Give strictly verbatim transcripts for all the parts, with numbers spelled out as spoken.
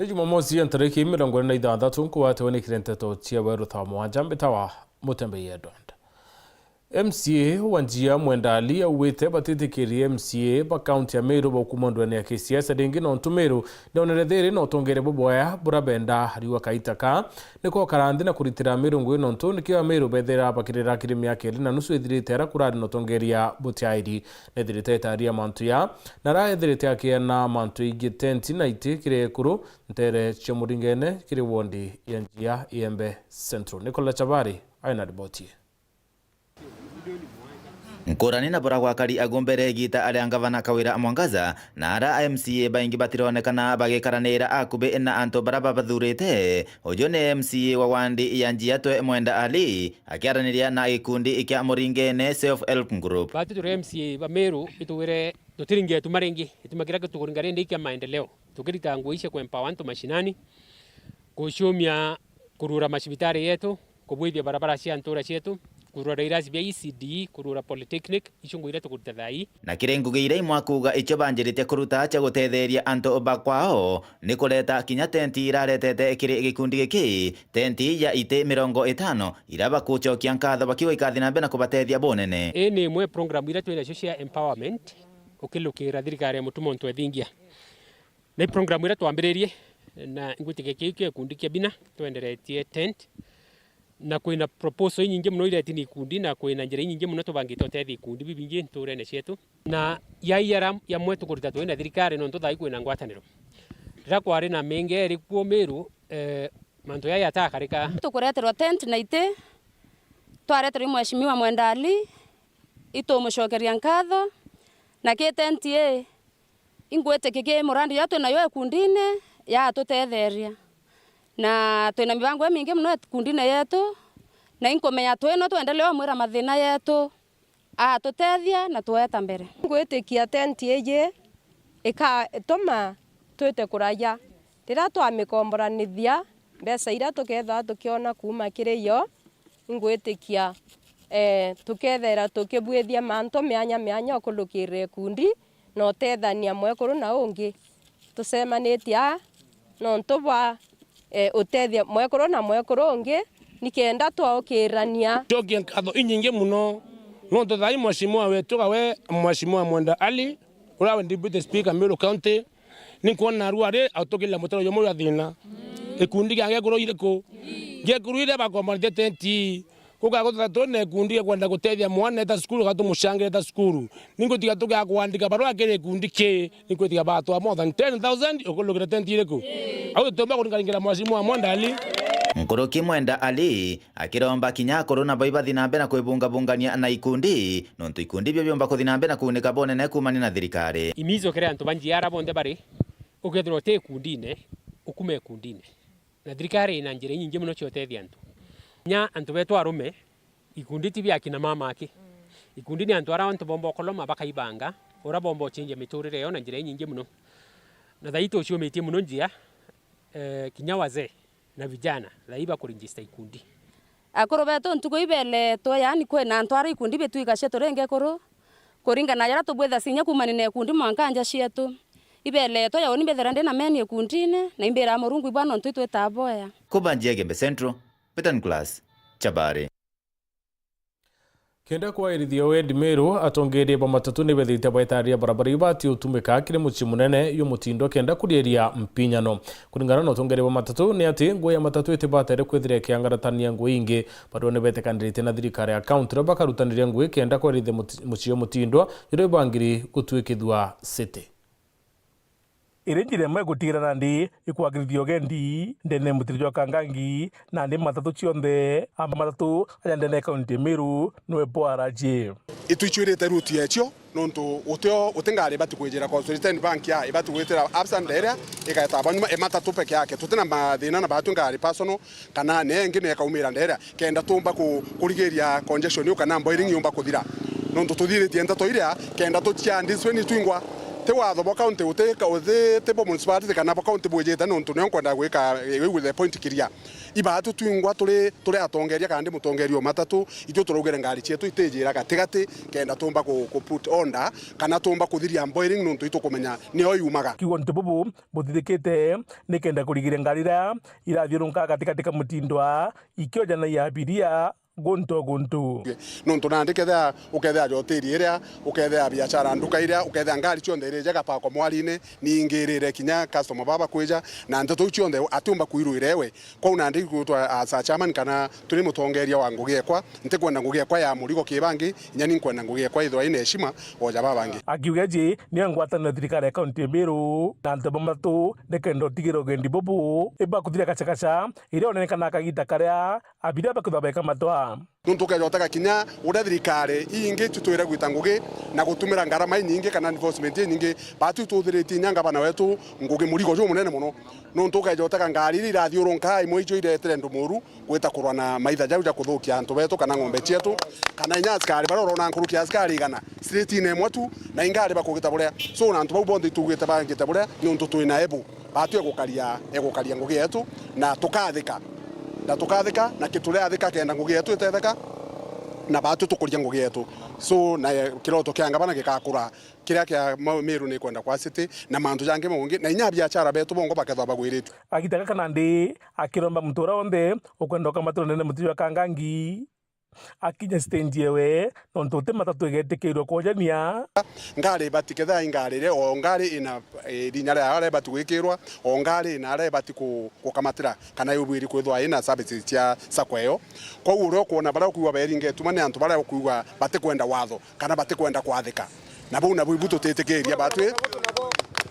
Ni Jumamosi ya ntariki mirongo iri na ithanthatu, nkugwatewe ni kiri nteto cia weru thaa mwanja, mbitawa Mutembei Edward. M C A wa Njia Mwenda Ali augite batitikirie M C A ba kaunti ya Meru baukuma ndwene ya kisiasa ringi, nontu Meru ndionere thiri na utongeria bubwaya buria benda ariwa kaita ka niko kara nthi na kuritira Meru ngugi, nontu nikio Ameru bethira bakirira kiri miaka iri na nusu ithirite, ara kurari na utongeria butiairi. Nethirite itaria mantu ya na ara ethirite akiana mantu ingi tenti na iti kiri ekuru ntere cia Muringene kiri wondi ya Njia Iembe Central. Nicola Chabari aina riboti. Nkurani na bura gwakari agumbere igita aria ngavana Kawira Mwangaza na ara M C A baingi batironekana bagikaranira akubi na antu bara babathurite, uju ni M C A wa wandi ya Njia Twe Mwenda Ali akiaraniria na gikundi kia Muringene Self Help Group. Batu turi M C A ba Meru itugire tutiringia ituma ringi, ituma kiria tukuringa rindi kia maendeleo, tukirita ngugi cia kuempower antu mashinani, kuciumia, kurura macibitari yetu, kubwithia barabara cia ntura cietu, kurura irasi bia E C D, kurura polytechnic, icio ngugi iria tukuruta thaa ii. Na kiri ngugi iria imwe akuuga icio banjirite kuruta cia gutetheria antu ba kwao, ni kureta kinya tenti iraretete kiri gikundi giki, tenti ya iti mirongo itano, iria bakucokia nkatho bakiuga ikathi na mbere na kubatethia bunene. Ii ni imwe program iria twi nacio cia empowerment, ukilukira thirikari ya Mutuma Ntwethingia. Na i program iria twambiririe, na ngwitikia kiu kia gikundi kia bina, twenderetie tent, na kwina proposal inyingi muno ireti ni ikundi, na kwina njira inyingi muno tubangite utethia ikundi bibingi nturene cietu. Na yai ara yamwe tukurita twi na thirikari, nontu thaa ii kwina ngwataniro. Riria kwari na mingi iri kuo Miru, eh, mantu yai atakarika. Tukureterwa tent na iti, twareterwa i Mheshimiwa Mwenda Ali, itumucokeria nkatho, na ki tent ii, ingwitikia ki murandi juria twi nayo ikundine yatutetheria, na twina mibango imingi muno ikundine yetu, na inkumenya twi no twendelee umwira mathina yetu, atutethia na tueta mbere. Ingwitikia tenti iji ikatuma twite kuraja riria twamikomboranithia mbeca iria tukethirwa tukiona kuuma kiri yo. Ingwitikia, eh, tukethira tukibwithia mantu mianya mianya ukulukirira ikundi na utethania mwekuru na ungi. Tucemanitie aa nontu bwa, eh, utethia mwekuru na mwekuru ungi, nikenda twaukirania. Ncokie nkatho inyingi muno nontu thaa ii mheshimiwa wetu gawe, Mheshimiwa Mwenda Ali, uria we Deputy Speaker Meru County, ni nkwona narua ari atukirira mutaro jumwe jwa thina. Ikundi kia ngekuru iriku? Ngekuru iria bakombanite tenti. Kuga gutatune ikundi gia kwenda gutethia mwana eta cukuru, gatumucangire eta cukuru. Ningwitiga tugia kwandika barua kiri ikundi ki, ningwitiga batwa more than ten thousand ukulukira tenti iriku? Au tutumba kuringaringira mheshimiwa Mwenda Ali. Nkuruki Mwenda Ali akiromba kinya akuru nabo ibathi na mbere na kwibungabungania na ikundi, nontu ikundi bio biumba kuthi na mbere na kuunika bunene kuumania na thirikari. Imizo kiri antu ba Njia ara bonthe bari, ukethirwa uti ikundine, ukume ikundine. Na thirikari ina njira inyingi muno cia utethia antu. Kinya antu betu arume, ikundi ti bia akina mama aki. Ikundi ni antu ara antu bomba ukoloma bakaibanga, uria bomba ucenjia miturire yao na njira inyingi muno. Na thaa ii tuciumitie muno Njia, eh, kinya wazee na vijana, thaa ii bakuregister ikundi. Akuru betu ntuku ii beletwe, yaani kwina antu ara ikundi bitwikacia turi ngekuru, kuringana na jaria tubwithacia inya kuumania na ikundi mwanka nja cietu. Ibeletwe ya uni mbithira ndi na meni ikundine, na imbiraga Murungu ibwa nontu itwitaga boya. Kubanjia Igembe Central, Peter Nicholas, Chabari. Kenda kwairithia wendi Meru, atongeria ba matatu ni bethirite baitaria barabara ibati utumika kiri mucii munene jumutindwa kenda kurieria mpinyano. Kuringana na utongeria ba matatu ni ati ngugi ya matatu itibatere kwithira ikiangaratania ngugi ingi. Bado ni betikanirite na thirikari ya kaunti iria bakarutaniria ngugi kenda kwairithia muti-, mucii jumutindwa juria ibangiri gutwikithua city. Iri njira imwe igutigirira nandi ikwagirithia ugendi ndene mutiri jwa Kangangi, nandi matatu cionthe, amba matatu aja ndene ya kaunti ya Meru niwe Paul Araji. Itwichwirite route yecio, nontu utio, uti ngari ibati kwijira Consolidated Bank ya, ibati gwitira absa nderia, igeta banyuma, e matatu peke yake. Tuti na mathina na batwi ngari personal, kana ne ingi ni ikaumira nderia, kenda tumba ku-, kurigiria congestion iu kana boiling yumba kuthira. Nontu tuthiritie nteto iria, kenda tucia discipline twingwa, Ti watho bwa county, uti, uti, ti bwa municipality kana bwa county bwijite, nontu nio nkwenda gwika, eh, with the point clear. Ibaatu twingwa turi, turi atongeria kana ndi mutongeria o matatu, itwi turaugire ngari cietu itijira gatigati, kenda tumba ku, ku put order, kana tumba kuthiria boiling, nontu itukumenya nio yumaga. Kiugo nti bubu buthithikite ni kenda kurigiria ngari iria irathiurunka gatigati ka mutindwa, ikiojanagia abiria guntu o guntu. Nontu nandi kethira, ukethira joteri iria, ukethira biashara nduka iria, ukethira ngari cionthe iri jega pako mwarine, ni ingirire kinya customer baba kwija, na nteto iu cionthe atiumba kwirwira ewe. Kwou nandi gwitwa as a chairman kana turi mutongeria wa ngugi ekwa, ntikwenda ngugi ekwa ya murigo ki bangi, inya ni nkwenda ngugi ekwa ithwa ina heshima o ja babangi. Akiuga ji, ni ngwataniro thirikari ya kaunti ya Meru na antu ba Matatu, ni kenda utigira ugendi bubu, iba kuthira kachacha, iria onekana kagita karia abiria bakithwa beka matwa. Nontu ukeja utega kinya uria thirikari iingi itwire gwita ngugi na gutumira ngarama inyingi kana enforcement inyingi, batu ituthiritie inya ngavana wetu ngugi murigo jumunene muno. Nontu ukeja utega ngari iria irathiurunka imwe ijo iretire ndu muru gwita kurwa na maitha jau ja kuthukia antu betu kana ng'ombe cietu, kana inya askari baria urona nkuruki ya askari igana street-ini imwe tu, na ingari bakugita buria. So, na antu bau bonthe itugite bangite buria, nontu twina ebu. Batu egukaria, egukaria ngugi yetu, na tukathika. Na tukathika, na ki-, turiathika kenda ngugi yetu itetheka, na batu tukuria ngugi yetu. So, na, eh, kiroto kia ngavana gikakura, kiria kia ma-, Meru ni kwenda kwa city, na mantu jangi maungi, na inya biashara betu bongo bakethwa bagwiritue. Agita gaka nandi, akiromba muntu uria wonthe ukwenda ukamatirwa nene muti jwa Kangangi, akinye stage ewe, nontu uti matatu igetikirwe kwojania. Ngari ibati kethira ingarire, o ngari ina, eh, rinya riayo aria ibati gwikirwa, o ngari ina aria ibati ku-, gukamatira, kana yubwiri kwithwa ina services cia sacco iyo. Kwou uria ukwona baria ukwigua beringetuma ni antu baria ukwigua batikwenda watho, kana batikwenda kwathika. Na bau nabu ibu tutitikiria batwi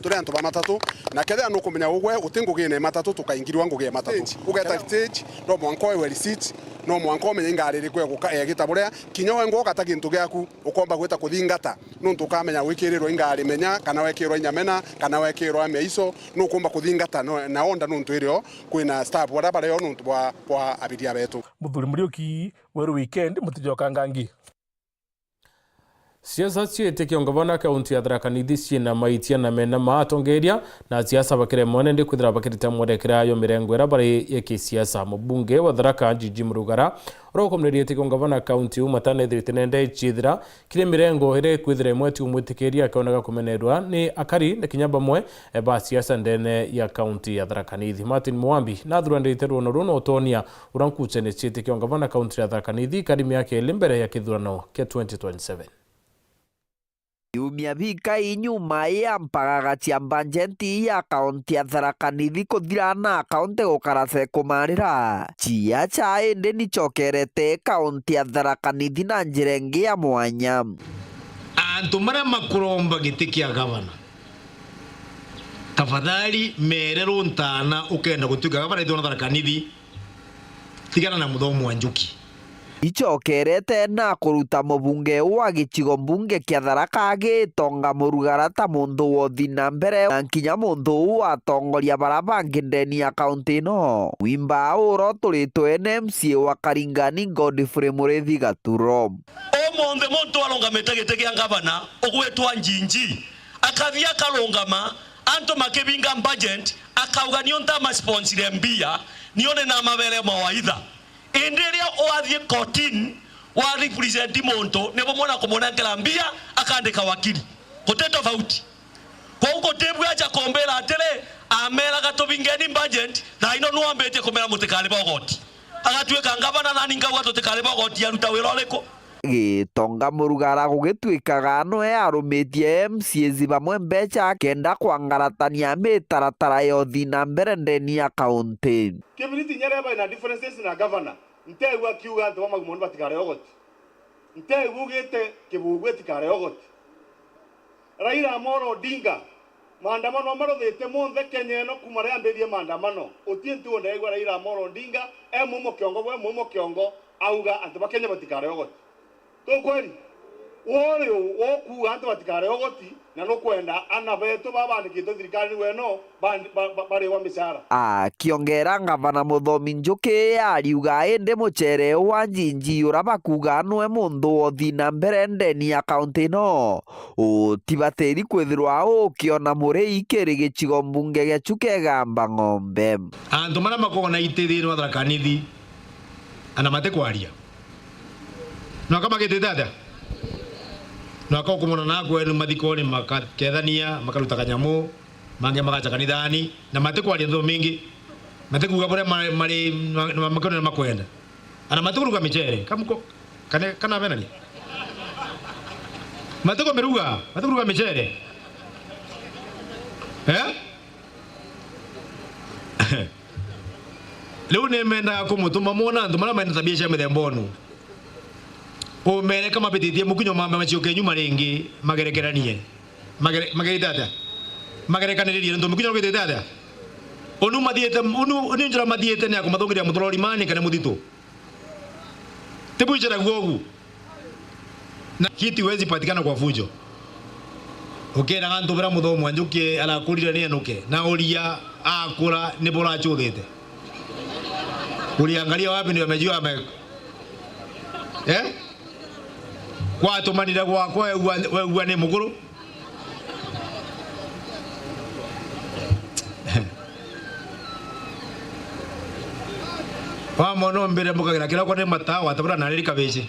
turi antu ba matatu, na kethira nukumenya ugwe uti ngugine matatu, tukaingirwa ngugi ya matatu. Ugeta stage, no mwanka oewe receipt, no mwanka umenye ingari iriku eguka-, egita buria, kinya wengwa ugata gintu giaku, ukomba gwita kuthingata, nontu ukamenya wikirirwa ingari menya, kana wekirwa inyamena, kana wekirwa meiso, nukumba kuthingata no, na onda nontu irio kwina staff baria bario nontu bwa, bwa abiria betu. Muthuri Muriuki, Weru Weekend, Mutiji wa Kangangi. Siasa ciitikio ngavana kaunti ya Tharaka Nithi ciina maitia na mena ma atongeria na siasa bakiremwa nindi kwithira bakirita mwerekera yo mirengo iria bari ya kisiasa. Mubunge wa Tharaka, Gigi Murugara, uria ukumiririe itikio ngavana kaunti iu matana ithirite nende ciithira kiri mirengo iria ikwithira imwe ti umwitikiria akioneka kumenerwa ni akari na kinya bamwe ba siasa ndene ya kaunti ya Tharaka Nithi. Martin Mwambi nathuranirite rwono ruu na utonia uria nkuchene ciitikio ngavana kaunti ya Tharaka Nithi ikari miaka iiri mbere ya kithurano kia twenty twenty-seven. Biumia bikai nyuma ya mpagaga cia mbanjeti ya kaunti ya Tharaka Nithi kuthira na kaunti gukara cekumarira, ciacha indi nicokerete kaunti ya Tharaka Nithi na njira ingi ya mwanya. Antu maria makuromba giti kia gavana, tafadhali mere runtana ukenda gutuika gavana itwe na Tharaka Nithi. Tigana na Muthomi wa Njuki. Icokerete na kuruta mubunge wa gicigo mbunge kia Tharaka Gitonga Murugara ta muntu wa uthi na mbere na nkinya muntu wa atongoria bara bangi ndeni ya kaunti ino. Wimba uro turitwe ni M C A wa Karingani Godfrey Murithi Gaturo. Umuthi muntu arungamite giti kia ngavana ugwitwa Njinji akathi akarungama, antu makibinga budget, akauga, "Nio ntamasponsire mbia, nio ni namabere mawaitha." Indi riria wathii kotini, wa represent muntu, ni bumwe na kumunenkera mbia, akandika wakili. Guti tofauti. Kwou gutibua aja kumbira atiri, ameraga, "Tubingeni budget," thaa ino nwambitie kumera mutikari bogoti. Agatuika ngavana, nani nkauga tutikari bogoti, aruta wira uriku? Gitonga Murugara gugituikaga nwe arumitie M C As bamwe mbecha kenda kwangaratania mitaratara ya uthi na mbere ndeni ya kaunti. Kibiriti inya riria bari na differences na gavana, nteigua akiuga antu ba Magumo ni batikare ogoti. Nteigua ugite Kibugu itikare ogoti. Raila Amolo Odinga, maandamano maruthite monthe Kenya ino kuma riambiririe maandamano, uti ntugo ndaigua Raila Amolo Odinga e mumo kiongo, bwe mumo kiongo, auga antu ba Kenya batikare ogoti. Tu kweli? Uri u ukuuga antu batikare ugoti, na nukwenda ana betu baba bandikitwe thirikari niwe no bandi-, ba-, ba-, bariwa micara. Akiongera, Ngavana Muthomi Njuki ariuga indi mucere wa njinji ura bakuuga nwe muntu wothi na mbere ndeni ya kaunti ino, utibatiri kwithirwa ukiona murei kiri gicigo mbunge gia Chuka Igamba Ng'ombe. Antu maria makoona iti thiini wa Tharaka Nithi, ana matikwaria. Nwaka magitite atia? Nwaka ukumona na akwenu mathikoni makakethania, makaruta kanyamu, mangi magacha kanithani, na matikwaria nthiomi ingi. Matikuuga buria mari, mari, ma-, ma-, makwenda. Ana matikuruga micere. Kamuko, kane, kana benani? Matikumiruga, matikuruga micere. Eh? Riu nimendaga kumutuma mwona antu maria mena tabia cia mithemba unu. Umere ka mabititie mukinyo mambe macoke nyuma ringi, magerekeranie. Magere-, magerite atia? Magerekaniririe nontu mukinyo ugitite atia? Unu mathiite, unu, uni njira mathiite ni akumathungiria muthorori mani kana muthitu. Tibwijiragua ugu? Na kiti wezi patikana kwa fujo. Ukiraga antu bira Muthomi wa Njuki arakurire ni enuke, na uria akura ni buracuthite. Uliangalia wapi ndio amejua ame-, eh? Kwatumanire gwakwa wegua, wegua ni mukuru. Wamwona umbire mbukagira kiroko ni mata, watabura na riri kabici.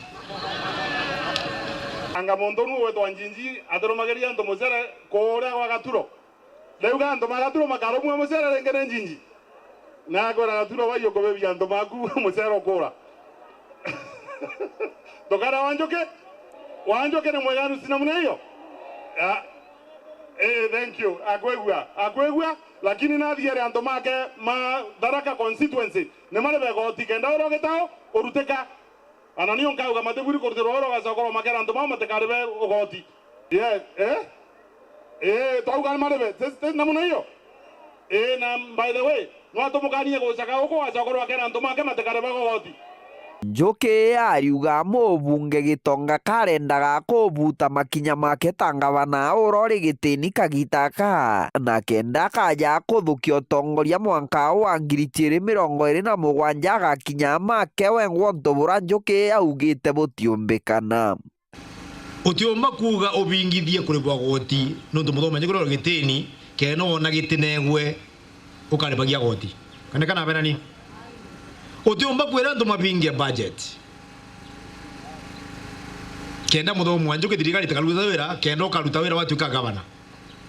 Anga muntu nu wetwa Njinji atirumagiria antu mucere kuria gwa Gaturo. Ndauga antu ma Gaturo makarumwa mucere ringi ni Njinji. Na akwira Gaturo, wai ukubibia antu maku mucere ukura. Ndukare Wanjuki. Wanjuki ni mweganu si namna hiyo? Ya. Eh, thank you. Akwigua, akwigua, lakini nathiere antu make ma Tharaka constituency ni mari begoti kenda ura ugitao urutika. Ana nio nkauga matiburi kurutirwa ura ugacokorwa makera antu mao matikaribe ugoti. Yes, eh? Eh, twauga ni maribe. Tesi, tesi namna hiyo? Eh, na by the way, nwatumukanie gucaka guku wacokorwa akera antu make matikare bagogoti. Njuki ariuga mubunge Gitonga karendaga kubuta makinya make ta ngavana urori gitini kagita aka, na kenda akaja kuthukia utongoria mwanka wa ngiri ciiri mirongo iri na mugwanja agakinya make wengwa untu bura Njuki augite butiumbikana. Utiumba kuuga ubingithie kuribwa goti nuntu muthomi wa Njuki urori gitini, kenda wona giti negwe ukaribagia goti. Kana kana aberani. Utiumba kwira antu mabinge budget. Kenda muthomi wa Njuki thirikari itikaruta wira, kenda ukaruta wira watuika gavana.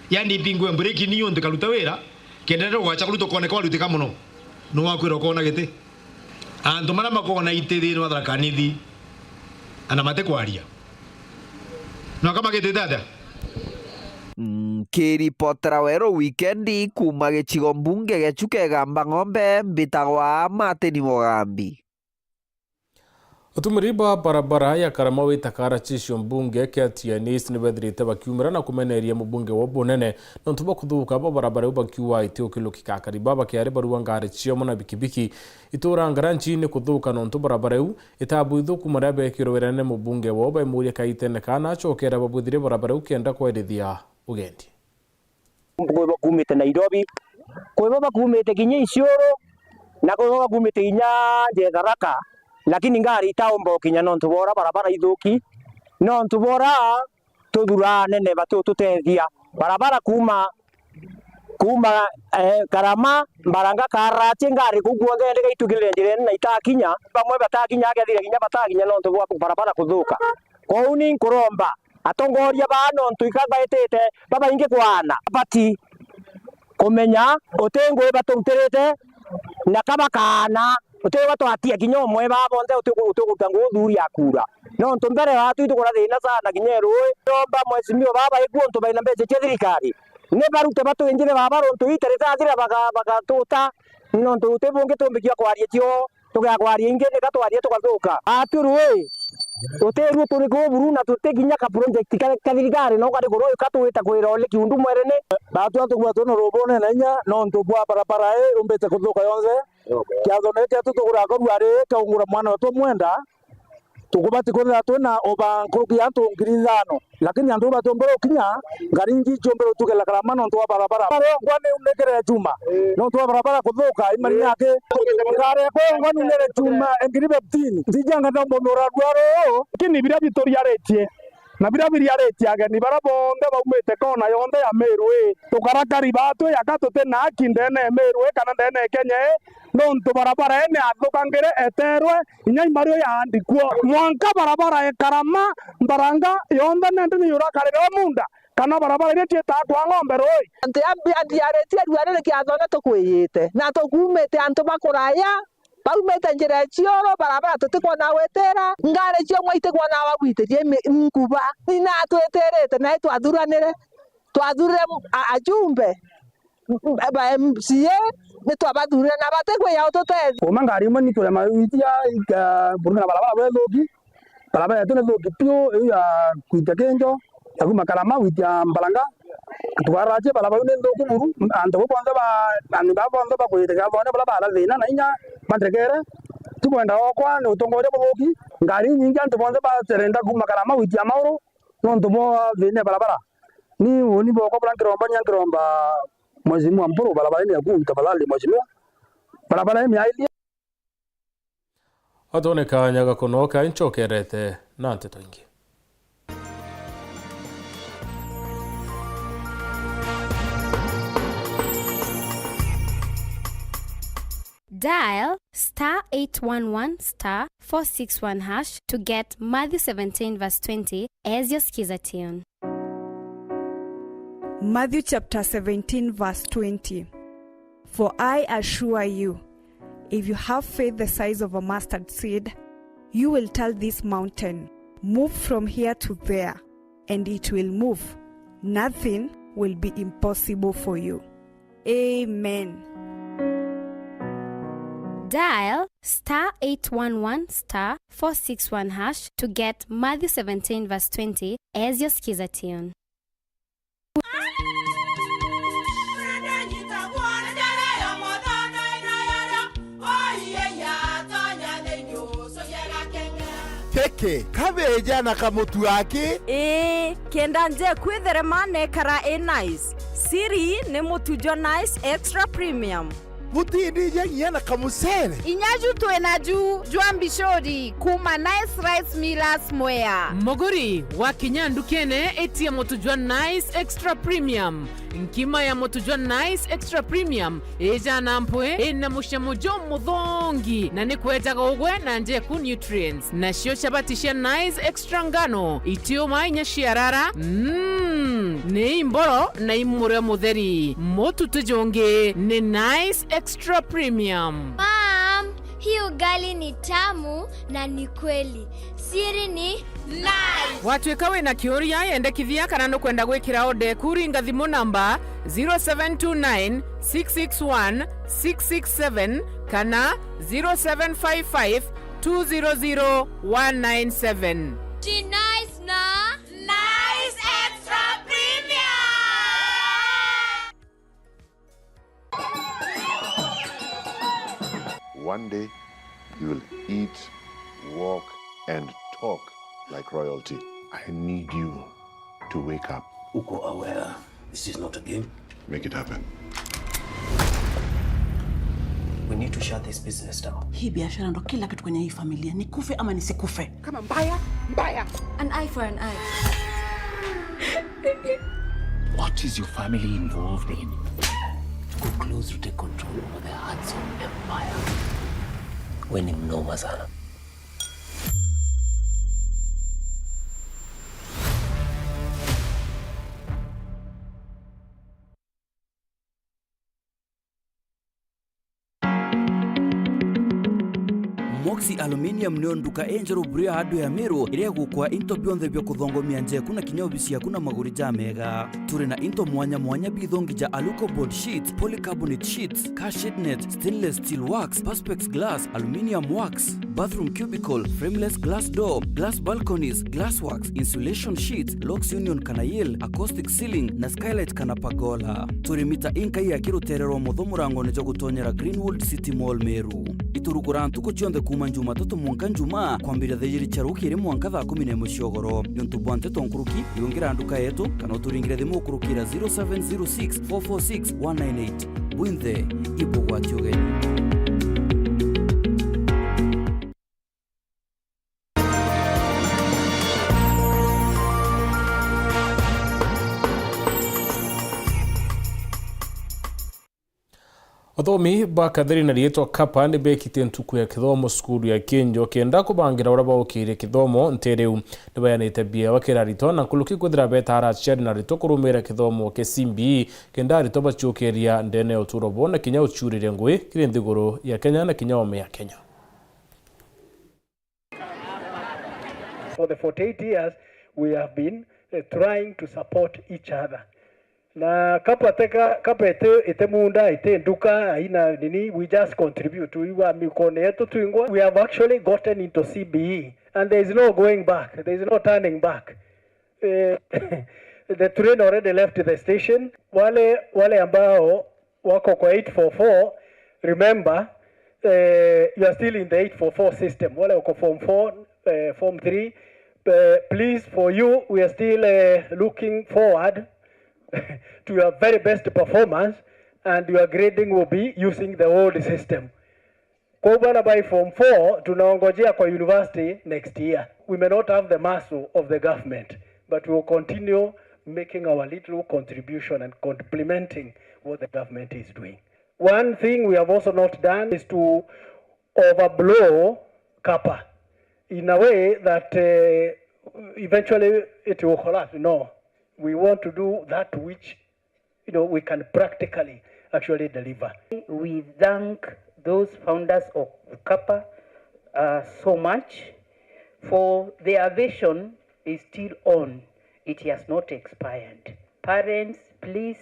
Yani ipingwe mbureki ni untu ikaruta wira, kenda riria ugacha kuruta ukoneka warutika muno. Nu wakwira ukona giti? Antu maria makoona iti thiini wa Tharaka Nithi, ana matikwaria. Nwaka magitite atia? Nkiripotera Weru Wikendi kuuma gicigo mbunge gia Chuka Igamba Ng'ombe, mbitagwa Martin Mugambi. Utumiri bwa barabara ya Karama wita kara cisio mbunge kia Tianis ni bethirite bakiumira na kumeneria mubunge wa bunene nontu bwa kuthuka bwa barabara iu bakiuga iti ukiluki kakari ba bakiari barua ngari ciao na bikibiki. Itura Ngaranchi ni kuthuka nontu barabara iu itabu ithuku maria bekirwe wirane mubunge wao baimuria kaitene kana acokere babwithirie barabara iu kenda kwerithia ugendi. Kwiba kumite Nairobi, kwiba bakumite kinya Isiolo, na kwiba bakumite kinya nja Tharaka, lakini ngari itaumba ukinya nontu bwa uria barabara ithuki, nontu bwa uria tuthuraa anene batiututethia. Barabara kuuma, kuuma, eh, Karama, Mbaranga, Karachi, ngari kuu kuonthe ndiga itwikirire njirene na itakinya, bamwe batakinya, akethira kinya batakinya nontu bwa barabara kuthuka. Kwou ni nkuromba atongoria baa nontu ika baitite babaingi kwaana, bati kumenya uti ngui baturutirite na ka bakaana, uti gwe twatia kinya umwe baa bonthe uti, uti guruta nguu thuuri ya kuura. Nontu mbere yaatu itukura thiina sana kinya ruui. Ndomba mheshimiwa baa baikua untu baina mbeca cia thirikari, ni barute batwinjire baba runtu ita ritathira baga-, bagatuta, nontu uti bungi tumbikia kwaria cio. Tugakwaria ingi, nika twaria tugathuka. Atu rui, tuti ruo turi kuu buru na tuti kinya ka project ka, ka thirikari no kari kuru ka twita kwira oli kiundu mwerene. Atu atukuba twina rubone na inya nontu bwa barabara ii umbite kuthuka yonthe. Kiatho ni kietu tugura korua ri kaungura mwana wetu mwenda. Tukubati kwithira twina uba nkuruki ya antu ngiri ithano, lakini antu batiumbire ukinya, ngari ingi iciumbire utukira Karama nontu wa barabara. Barabara yongwa ni, ni kiri ya chuma, nontu wa barabara kuthuka, imari yake. Ngari yakwa yongwa ni nere chuma ngiri fifteen. Ntijanga ndomba murarua ruu. Lakini biria bituriaritie, na biria biriaritie ageni baria bonthe baumite kona yonthe ya Meru ii, tukarakari baatwi yaka tuti na haki ndene ya Meru ii kana ndene ya Kenya ii, nontu barabara ii ni yathukangire, eterwe, inya imario yaandikwo. Mwanka barabara ya Karama, Mbaranga yonthe nandi ni yurakarire o munda, kana barabara iria ciitaa kwa ng'ombe ruui. Antu ya mbi-, andiaritie ruari ni kiathone tukwiyite, na tukuumite antu ba kuraya, baumite njira ya cioro, barabara tutikwona gwitira, ngari ciongwa itikwona wa gwitiria imi-, nkuba. Ni na twitirite, na itwathuranire, twathurire m-, a-, ajumbe, m-, ba M C A, ni twabathurire na batikwiya ututethia. Kuuma ngari imwe ni turema gwitia, ika-, kuringana na barabara buria ithuki, barabara yetu ni thuki piu, iu ya gwitia Kinjo, ya kuuma Karama gwitia Mbaranga. Tukararacia barabara iu ni nthuku buru, antu bau bonthe ba, antu baa bonthe bakwite gathone baria bara thina na inya bandekere. Tikwenda okwa ni utongoria buthuki, ngari inyingi antu bonthe bacerenda kuuma Karama gwitia Mauru nontu bwa thina ya barabara. Ni uni bwakwa buria nkiromba, nya nkiromba Mheshimiwa Mburu, barabara ii ni yaku, tafadhali Mheshimiwa, barabara ii miairie. Atone kaanya gakunoka incokerete na nteto ingi. Dial star eight one one star four six one hash to get Matthew seventeen verse twenty as your skiza tune. Matthew chapter seventeen verse twenty. For I assure you, if you have faith the size of a mustard seed, you will tell this mountain, "Move from here to there," and it will move. Nothing will be impossible for you. Amen. Dial star eight one one star four six one hash to get Matthew seventeen verse twenty as your skiza tune. Keke, kabeja na kamutu aki? Ii, kenda nje kwitherema nekara i nice. Siri ni mutu jwa Nice Extra Premium. Butindijia nginya na kamucere. Inya ju twi naju jwa mbicuri kuma Nice Rice Millers Mwea. Muguri, wakinya ndukene, itia mutu jwa Nice Extra Premium. Nkima ya mutu jwa Nice Extra Premium ijaa na mpwi, ina mucamo jumuthongi, na ni kwejaga ugwe na njeku nutrients. Nacio chapati cia Nice Extra ngano, itiuma inya ciarara. Mm, ni imboro na imurio mutheri. Mutu ti jungi, ni Nice Extra Premium. Mom, hii ugali ni tamu na ni kweli. Siri ni Nice. Watwika wina kiuria, yendekithia kana nukwenda gwikira order eku, ringa thimu namba zero seven two nine, six six one, six six seven kana zero seven five five, two zero zero, one nine seven. Ti Nice na Nice Extra Premium. One day, you will eat, walk, and talk like royalty. I need you to wake up. Uko aware this is not a game? Make it happen. We need to shut this business down. Hii biashara ndo kila kitu kwenye hii familia. Nikufe ama nisikufe. Kama mbaya, mbaya. An eye for an eye. What is your family involved in? Tuko close to take control over the Hudson Empire. We ni mnoma sana. Moxie Aluminium nio nduka injeru buru ya hardware ya Meru, iria igukwa into bionthe bia kuthongomia njeku na kinya obisi yaku na maguri jamega. Turi na into mwanya mwanya bithongi ja Aluco board sheets, polycarbonate sheets, car shade net, stainless steel works, perspex glass, aluminium works, bathroom cubicle, frameless glass door, glass balconies, glass works, insulation sheets, locks union kana yale, acoustic ceiling, na skylight kana pergola. Turi mita inkai ya kirutere rwa mutho murangone jwa gutonyera Greenwood City Mall Meru. Iturugura ntuku cionthe Kuuma Jumatatu mwanka Njumaa, kwambiria thaa ijiri cia rukiri mwanka thaa kumi na imwe cia ugoro. Niuntu bwa nteto nkuruki, riungira nduka yetu, kana uturingire thimu ukurukira zero seven zero six four four six one nine eight. Bwinthe, ibugwati ugeni. Athomi ba kathiri na riitwa Kapa ni bekitie ntuku ya kithomo cukuru ya Kinjo kenda kubangira uria baukirie kithomo nti riu. Ni bayanite biewa kiri aritwa na nkuruki kwithira betaara aciari na aritwa kurumira kithomo kia C B E kenda aritwa baciukiria ndene ya uturo bwao na kinya uciuriria ngugi kiri nthiguru ya Kenya na kinya oome ya Kenya. For the forty-eight years, we have been, eh, trying to support each other. Na Kapa teka, Kapa ite, ite munda, ite nduka, haina nini, we just contribute. Tuigwa mikone yetu tuingwa. We have actually gotten into C B E, and there is no going back, there is no turning back. Eh, the train already left the station. Wale, wale ambao wako kwa eight four four, remember, eh, you are still in the eight four four system. Wale wako form four, eh, form three, eh, please, for you, we are still, eh, looking forward to your very best performance, and your grading will be using the old system. Kwa bana by form four, tunaongojea kwa university next year. We may not have the muscle of the government, but we will continue making our little contribution and complementing what the government is doing. One thing we have also not done is to overblow Kapa in a way that, eh, eventually it will collapse. No, we want to do that which, you know, we can practically actually deliver. We thank those founders of Kapa, uh, so much, for their vision is still on. It has not expired. Parents, please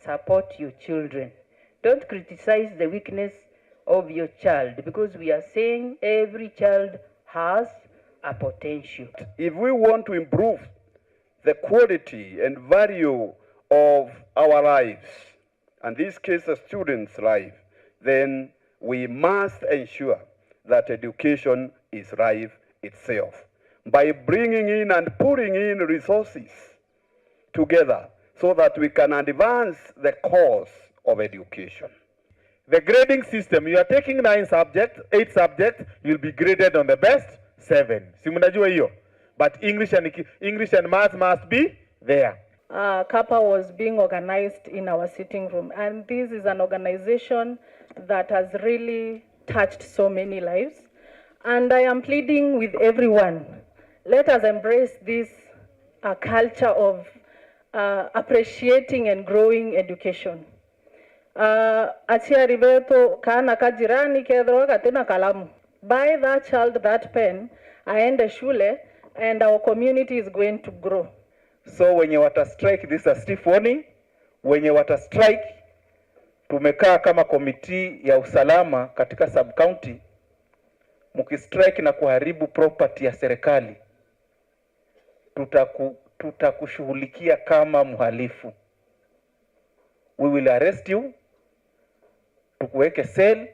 support your children. Don't criticize the weakness of your child, because we are saying every child has a potential. If we want to improve the quality and value of our lives, and this case, a student's life, then we must ensure that education is life itself by bringing in and pulling in resources together so that we can advance the cause of education. The grading system, you are taking nine subjects, eight subjects, you'll be graded on the best seven. Si mnajua hiyo? But English and, English and math must be there. Uh, Kapa was being organized in our sitting room, and this is an organization that has really touched so many lives. And I am pleading with everyone, let us embrace this, uh, culture of, uh, appreciating and growing education. Uh, aciari betu, kaana ka jirani kethirwa gatina kalamu, buy that child that pen, aende shule, and our community is going to grow. So wenye wata strike, this is a stiff warning, wenye wata strike, tumekaa kama komiti ya usalama katika sub county, mkistrike na kuharibu property ya serikali, tutaku-, tutakushughulikia kama mhalifu. We will arrest you, tukuweke cell,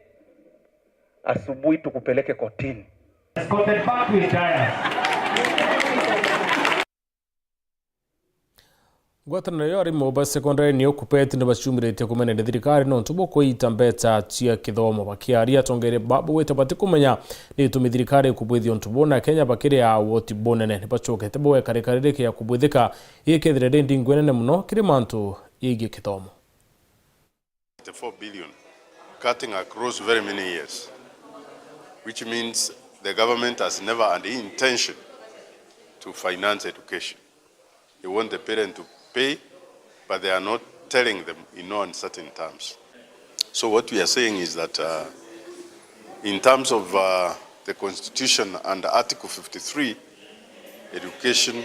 asubuhi tukupeleke kotini. Escorted back to his dais. Ngwataniro ya arimu ba secondary niyo KUPPET ni baciumiritie kumeneria thirikari nontu bwa kuita mbeca cia kithomo. Bakiaria, atongeria babo gwita batikumenya ni gitumi thirikari ikubwithia untu buu, na Kenya bakiri a woti bunene. Ni bacokete bwekare kariri kia kubwithika, ikethire ri ndingu nene muno kiri mantu yegii kithomo. Twenty-four billion, cutting across very many years, which means the government has never had the intention to finance education. They want the parent to pay, but they are not telling them in no uncertain terms. So what we are saying is that, uh, in terms of, uh, the constitution and Article fifty-three, education,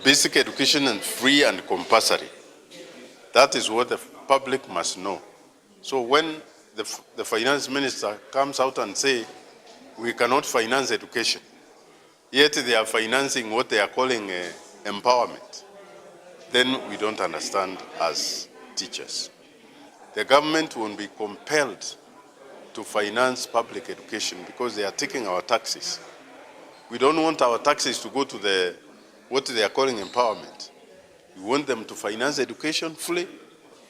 basic education and free and compulsory. That is what the public must know. So when the f-, the finance minister comes out and say, "We cannot finance education," yet they are financing what they are calling, uh, empowerment, then we don't understand as teachers. The government will be compelled to finance public education because they are taking our taxes. We don't want our taxes to go to the, what they are calling empowerment. We want them to finance education fully.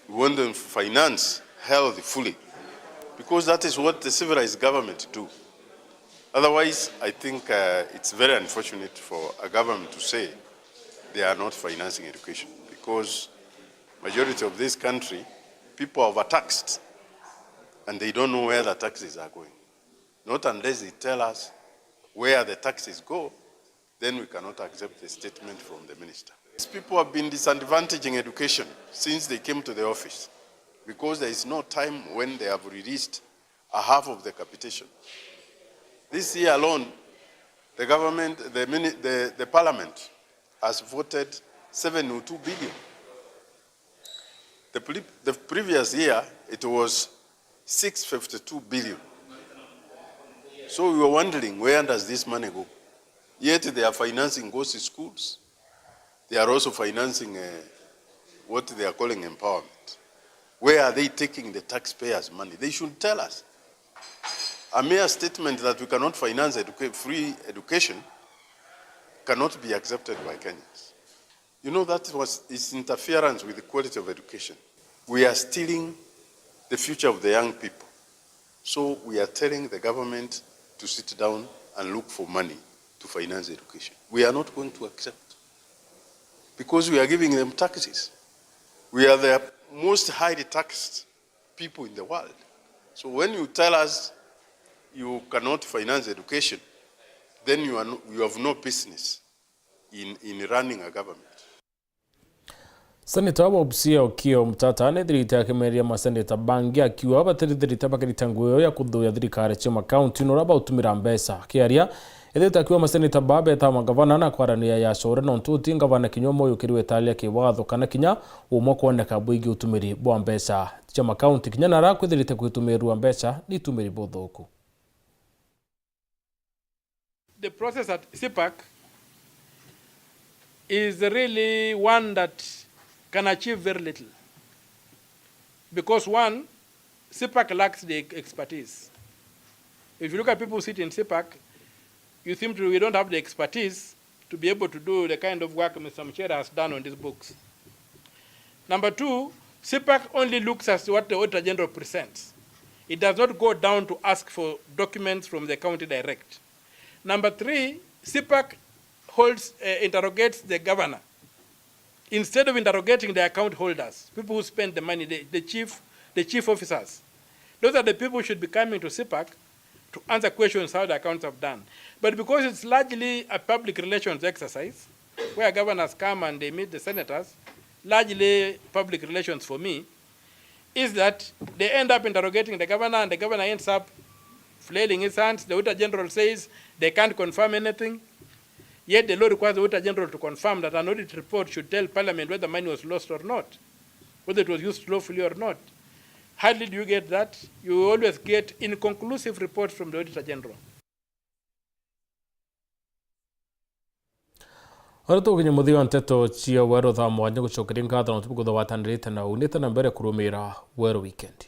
We want them to finance health fully, because that is what the civilized government do. Otherwise, I think, uh, it's very unfortunate for a government to say they are not financing education, because majority of this country, people are overtaxed and they don't know where the taxes are going. Not unless they tell us where the taxes go, then we cannot accept the statement from the minister. These people have been disadvantaging education since they came to the office, because there is no time when they have released a half of the capitation. This year alone, the government, the mini-, the, the parliament has voted seven oh two billion. The pre-, the previous year, it was six fifty-two billion. So we were wondering, where does this money go? Yet they are financing ghost schools. They are also financing, uh, what they are calling empowerment. Where are they taking the taxpayers' money? They should tell us. A mere statement that we cannot finance educa-, free education cannot be accepted by Kenyans. You know, that was, is interference with the quality of education. We are stealing the future of the young people. So we are telling the government to sit down and look for money to finance education. We are not going to accept, because we are giving them taxes. We are the most highly taxed people in the world. So when you tell us you cannot finance education, then you are no, you have no business in, in running a government. Seneta wa Busia Okiya Omtata nethirite akimeria maseneta bangi akiuga batirithirite bakirita nguo ya kuthuya thirikari cia makaunti na uria bautumira mbeca. Akiaria, ethirite akiuga maseneta baa beta magavana na kwaraniria ya core nontu uti ngavana kinya umwe uyukiriwe itaria kiwatho kana kinya umwe kwoneka bwigi utumiri bwa mbeca cia makaunti kinya nara kwithirite kwitumirwa mbeca ni itumiri buthuku. The process at CPAC is really one that can achieve very little. Because one, CPAC lacks the expertise. If you look at people who sit in CPAC, you seem to, we don't have the expertise to be able to do the kind of work Mister Muchere has done on these books. Number two, CPAC only looks at what the Auditor General presents. It does not go down to ask for documents from the county direct. Number three, CPAC holds, uh, interrogates the governor instead of interrogating the account holders, people who spend the money, the, the chief, the chief officers. Those are the people who should be coming to CPAC to answer questions how the accounts have done. But because it's largely a public relations exercise, where governors come and they meet the senators, largely public relations for me, is that they end up interrogating the governor, and the governor ends up flailing his hands. The Auditor General says they can't confirm anything. Yet the law requires the Auditor General to confirm that an audit report should tell Parliament whether money was lost or not, whether it was used lawfully or not. Hardly do you get that. You always get inconclusive reports from the Auditor General. Oro tugukinya muthia wa nteto cia Weru thaa mwanya, gucokeria ngatho na utuku kutha watanirite na unite na mbere kurumira Weru Weekend.